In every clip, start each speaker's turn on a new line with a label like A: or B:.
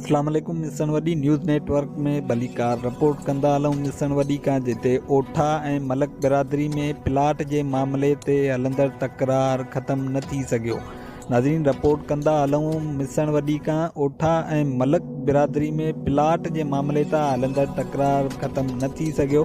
A: اسلام عليڪم مسڻ وڏي نيوز نيٽ ورڪ ۾ ڀليڪار رپورٽ ڪندا هلون مسڻ وڏي کان جتي اوٺا ۽ ملڪ برادري ۾ پلاٽ جي معاملي تي هلندڙ تڪرار ختم نه ٿي سگهيو ناظرين رپورٽ ڪندا هلون مسڻ وڏي کان اوٺا ۽ ملڪ برادري ۾ پلاٽ جي معاملي تان هلندڙ تڪرار ختم نه ٿي سگهيو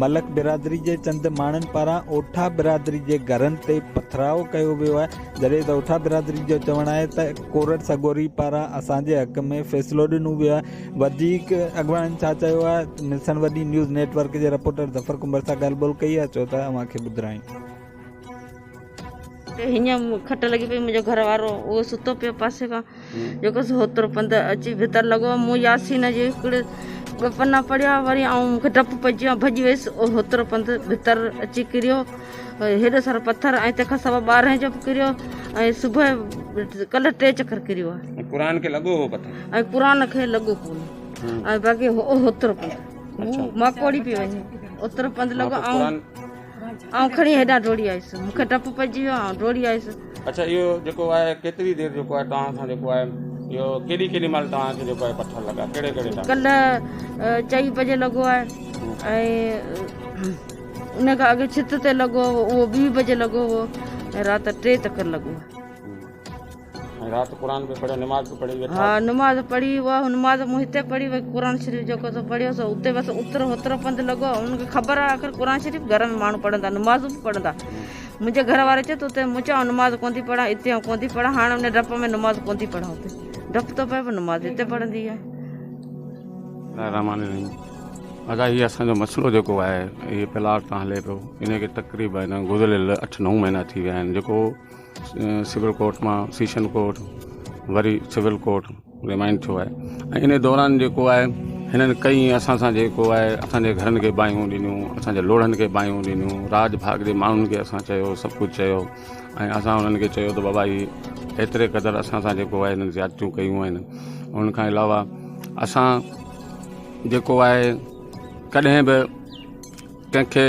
A: ملڪ برادري جي چند ماڻهن پاران اوٺا برادري جي گهرن تي پٿراء ڪيو ويو آهي جڏهن ته اوٺا برادري جو چوڻ آهي ته ڪورٽ سڳوري پاران اسان جي حق ۾ فيصلو ڏنو ويو آهي. وڌيڪ اڳواڻن ڇا چيو آهي مسڻ وڏي نيوز نيٽ ورڪ جي رپورٽر ظفر ڪنڀر سان ڳالهه ٻولهه ڪئي آهي اچو ته اوهان کي ٻڌرايون.
B: هينئن کٽ لڳي پئي منهنجو گهر وارو اهو ستو پيو پاسي کان جيڪو سو هوترو پنڌ اچي ڀتر لڳو مون ياسين جي هڪڙي ٻه پنا پڙهيا وري آئون مونکي ڊپ پئجي ويو ڀڄي ويس هوترو پنڌ ڀتر اچي ڪريو هيڏو سارو پٿر ۽ تنهن کان سوا ٻارهين جو به ڪريو ۽ صبح ڪلهه ٽي چڪر ڪريو آهي.
C: ۽ قرآن کي لڳو هو پٿر.
B: ۽ قرآن کي لڳو ڪونه ۽ باقي هوترو پنڌ هو ماڪوڙي پئي وڃي اوترو پنڌ لڳو آئون آئون کڻي هيڏانهن ڊوڙي آيس مون کي ڊپ پئجي ويو آئون ڊوڙي آيس.
C: اڇا اهو جيڪو آهي ڪيتري دير جيڪو آهي توهان سان جيڪو آهي اهو ڪيڏي ڪيڏي مهل توهان کي جيڪو آهي پٿر لڳا ڪهڙي ڪهڙي ٽائيم؟
B: ڪلهه چئين بجي لڳو آهي ۽ ان کان اڳي ڇت تي لڳو هو اهو ٻي بجي لڳو هو ۽ رات ٽي تڪر لڳو هو.
C: ۽ رات قرآن به پڙهيو نماز به پڙهي ويٺا.
B: ها نماز پڙهي اها نماز مون هتي پڙهي وري قرآن شريف جيڪو سو پڙهيو سو اتي بس اوترو هوترو پنڌ لڳو ان کي خبر آهي آخر قرآن شريف گهر ۾ ماڻهو پڙهندا نمازون به پڙهندا منهنجي گهر واري چيو ته اتي مون چيو آئون نماز ڪونه ٿي پڙهان اتي آئون ڪونه ٿي پڙهان هاڻ ان ڊپ ۾ نماز ڪونه ٿي پڙهان اتي ڊپ ٿو پئي پر نماز هتي پڙهندي آهيان.
C: بسم الله الرحمٰن الرحيم ادا هي اسان جو مسئلو جيڪو آهي هي پلاٽ تان هلي پيو ان کي تقريبن گذريل اٺ نو مهينا ٿي ويا آهن جيڪو سول ڪورٽ مان سيشن ڪورٽ وري سول ڪورٽ ريمائنڊ ٿيو آهي ۽ ان دوران جيڪو آهي هنن ڪئي اسان سان جيڪو آهي اسانجي گهرن کي باهيون ڏنيون اسانجي لوڙهن کي باهيون ڏنيون راج ڀاڳ جي ماڻهن کي اسان چيو سڀ ڪجهه چيو ۽ اسان انهن کي چيو ته بابا هي ايتري قدر اسان سان جيڪو آهي هنن زيادتيون ڪيون آهن ان کان علاوه اسان جيڪو آهي ڪڏهن به ڪنهن کي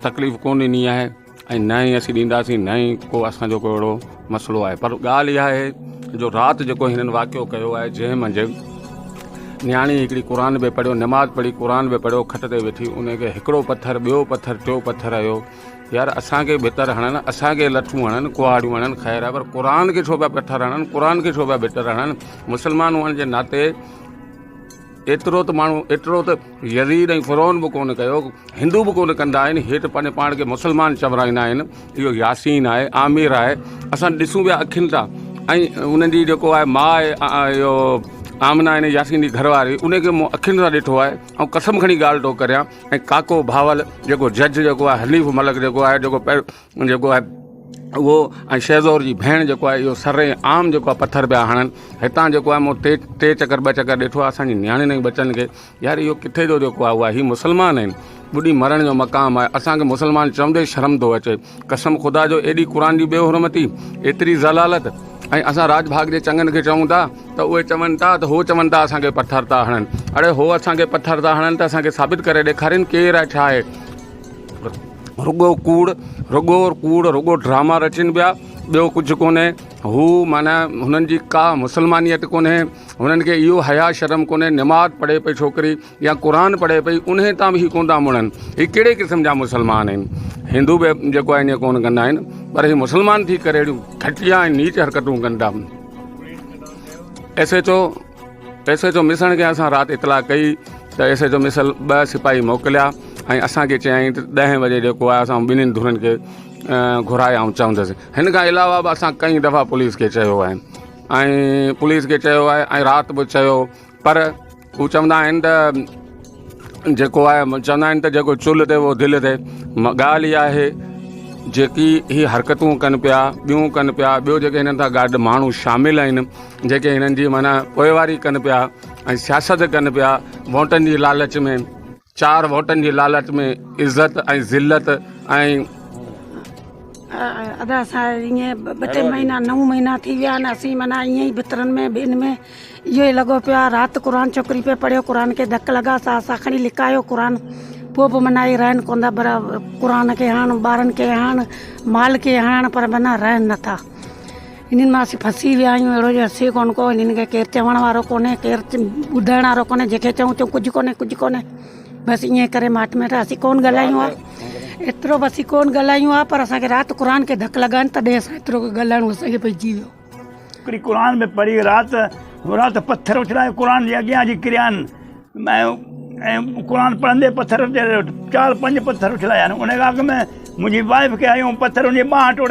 C: تڪليف ڪونه ڏني آهي ۽ نه ئي اسين ڏينداسين نه ئي ڪو اسانجو ڪو اهڙو مسئلو آهي پر ڳالهه اها آهي جو رات جيڪو هنن واقعو ڪيو آهي جنهن منجهه نياڻي هڪڙي قرآن به پڙهيو نماز پڙهي قرآن به پڙهيو کٽ تي ويٺي ان کي هڪڙو پٿر ٻيو پٿر ٽيو پٿر آيو يار اسانکي ڀتر هڻن اسانکي لٺون هڻن ڪهاڙيون هڻن خير آهي پر قرآن کي ڇو پيا پٿر هڻن قرآن کي ڇو پيا ڀتر هڻن مسلمان هئڻ جي ناتي ايترو ته ماڻهو ايترو ته يزيد ۽ فرعون به ڪونه ڪيو، هندو به ڪونه ڪندا آهن، هي ته پنهنجي پاڻ کي مسلمان چورائيندا آهن، اهو ياسين آهي، عامر آهي، اسان ڏسون پيا اکين سان ۽ انهن جي جيڪو آهي ماء آهي اهو آمنه آهن ياسين جي گهر واري ان کي مون اکين سان ڏٺو آهي ۽ قسم کڻي ڳالهه ٿو ڪريان ۽ ڪاڪو بهاول جيڪو جج جيڪو آهي حنيف ملڪ جيڪو آهي جيڪو جيڪو آهي اهو ۽ شهزور جي ڀيڻ جيڪو آهي اهو سر عام جيڪو آهي پٿر پيا هڻن هتان جيڪو آهي مون ٽي ٽي چڪر ٻه چڪر ڏٺو آهي اسانجي نياڻين ۽ ٻچن کي يار اهو ڪٿي جو جيڪو آهي اها هي مسلمان آهن ٻڏي مرڻ جو مقام آهي اسانکي مسلمان چوندي شرم ٿو اچي قسم خدا جو ايڏي قرآن جي بي حرمتي ايتري ذلالت ۽ اسان راج ڀاڳ جي چڱن کي چئون ٿا ته اهي چون ٿا ته هو چون ٿا اسانکي پٿر ٿا هڻن اڙي هو اسانکي پٿر ٿا هڻن ته اسانکي ثابت ڪري ڏيکارين ڪير آهي ڇا آهي رڳو ڪوڙ رڳو ڪوڙ رڳو ڊراما رچين پيا ٻيو ڪجهه ڪونهي هو معنيٰ هنن جي ڪا مسلمانيت ڪونهي هنن کي اهو حيا شرم ڪونهي نماز پڙهي پئي ڇوڪري يا قرآن پڙهي پئي انهي تان به هي ڪونه ٿا مڙن هي ڪهڙي قسم جا مسلمان آهن هندو به جيڪو آهي ائين ڪونه ڪندا آهن پر هي مسلمان ٿي ڪري اهڙيون گهٽيا ۽ نيچ حرڪتون ڪن ٿا S H O S H O Missan کي اسان رات اطلاع ڪئي ته ايس ايڇ او مسل ٻه سپاهي موڪليا ۽ اسان کي چيائين ته ڏهين بجي جيڪو آهي اسان ٻنهين ڌرين کي گهرائي آئون چوندس هن کان علاوه به اسان ڪئي دفعا پوليس کي چيو آهي ۽ پوليس کي چيو آهي ۽ رات به چيو پر هو چوندا آهن ته جيڪو آهي چوندا آهن ته جيڪو چلهه تي اهو دل تي ڳالهه اها آهي جيڪي هي حرڪتون ڪن پيا ٻيون ڪن پيا ٻيو جيڪي هنن سان گڏ ماڻهو شامل آهن جيڪي هنن جي معنيٰ پوئواري ڪن پيا ۽ سياست ڪن پيا ووٽن جي لالچ ۾ چار ووٽن جي لالچ ۾ عزت ۽ ذلت ۽
D: ادا اسان ائين ٻه ٽي مهينا نو مهينا ٿي ويا آهن اسين معنيٰ ائين ئي ڀترن ۾ ٻين ۾ اهو ئي لڳو پيو آهي رات قرآن ڇوڪري پئي پڙهيو قرآن کي ڌڪ لڳا سا اسان کڻي لڪايو قرآن پوء به معنيٰ اهي رهن ڪونه ٿا پر قرآن کي هڻڻ ٻارن کي هڻڻ مال کي هڻڻ پر معنيٰ رهن نٿا. انهن مان اسين ڦسي ويا آهيون اهڙو جو حسي ڪونه ڪو انهن کي ڪير چوڻ وارو ڪونهي ڪير ٻڌائڻ وارو ڪونهي جنهن کي چئون چئون ڪجهه ڪونهي ڪجهه ڪونهي بس ائين ڪري ماٺ ۾ اسين ڪونه ڳالهايون ها ايترو به اسين ڪونه ڳالهايون ها پر اسان کي رات قرآن کي ڌڪ لڳا آهن تڏهن اسان ايترو ڳالهائڻو اسان کي پئجي ويو.
E: هڪڙي قرآن به پڙهي رات رات پٿر اڇلائي قرآن جي اڳيان اچي ڪريا آهن ۽ قرآن پڙهندي پٿر چار پنج پٿر اڇلايا آهن ان کان اڳ ۾ منهنجي وائيف کي هنيو پٿر ان جي ٻانهن ٽوڙي.